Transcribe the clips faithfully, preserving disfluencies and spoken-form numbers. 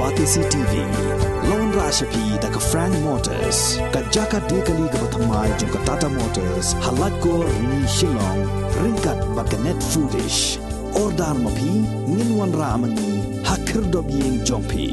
R T C T V. La wanrah sha phi da ka Frank Motors, ka jaka die kali kaba thymmai jong ka Tata Motors, ha Laitkor Rni Shillong, ryngkat bad ka Net Foodish. Order ma phi, ngin wanrah ma ngi ha khyrdop ïing jong phi.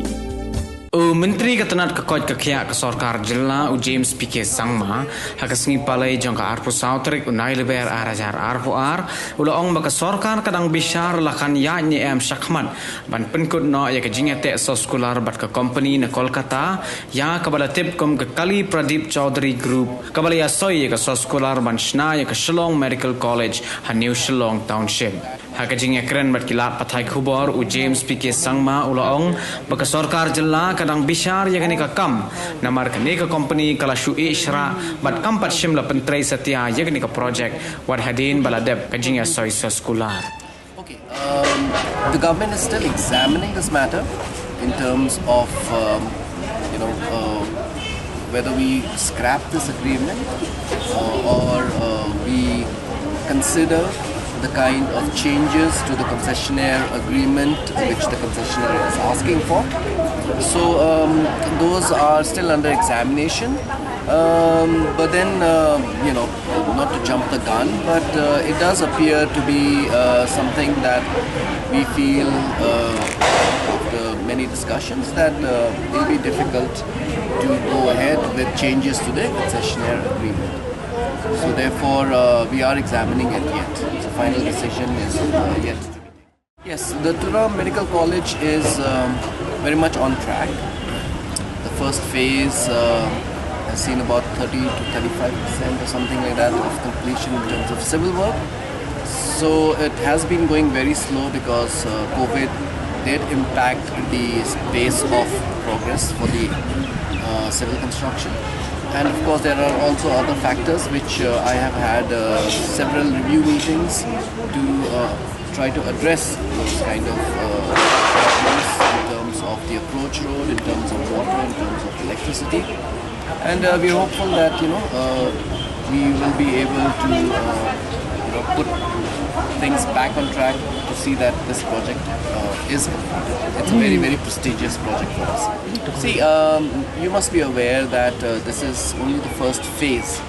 U Myntri ka tnat ka koit ka khiah ka sorkar jylla, u James P K Sangma, ha ka sngi Palei jong ka arphew saw tarik u Nailyber ar hajar arphew ar, u la ong ba ka sorkar ka dang bishar la kan ïaid ne em shakhmat ban pynkut noh ïa ka jingïateh soskular bad ka kompani na Kolkata, ïa kaba la tip kum ka Kali Pradip Chaudhary Group, kaba la ïasoi ïa ka soskular ban shna ïa ka Shillong Medical College ha New Shillong Township. Ha ka jingïakren bad ki lad pathai khubor, u James P K Sangma u la ong ba ka sorkar jylla ka dang bishar ïa kane ka kam, namar kane ka kompani ka la shu ïeh shrah bad kam pat shym la pyntrei satia ïa kane ka projek, wat hadien ba la dep ka jingïasoi soskular. Okay, um, the government is still examining this matter in terms of, um, you know, uh, whether we scrap this agreement, uh, or, uh, we consider the kind of changes to the concessionaire agreement which the concessionaire is asking for. So, um, those are still under examination. Um, but then, uh, you know, not to jump the gun, but, uh, it does appear to be, uh, something that we feel, uh, after many discussions, that, uh, it'll be difficult to go ahead with changes to the concessionaire agreement. So therefore, uh, we are examining it yet. The final decision is, uh, yet to be. Yes, the Tura Medical College is, um, very much on track. The first phase, uh, has seen about thirty to thirty-five percent or something like that of completion in terms of civil work. So it has been going very slow because, uh, COVID did impact the pace of progress for the, uh, civil construction. And of course, there are also other factors which, uh, I have had, uh, several review meetings to, uh, try to address those kind of, uh, problems in terms of the approach road, in terms of water, in terms of electricity. And, uh, we're hopeful that, you know, uh, we will be able to, uh, you know, put things back on track to see that this project, uh, is completed. It's a very, very prestigious project for us. See, um, you must be aware that, uh, this is only the first phase.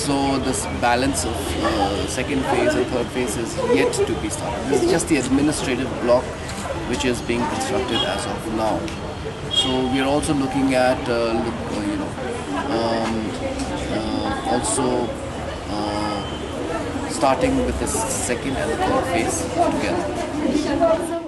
So this balance of, uh, second phase and third phase is yet to be started. This is just the administrative block which is being constructed as of now. So we are also looking at, uh, look, uh, you know, um, uh, also, uh, starting with the second and the third phase together.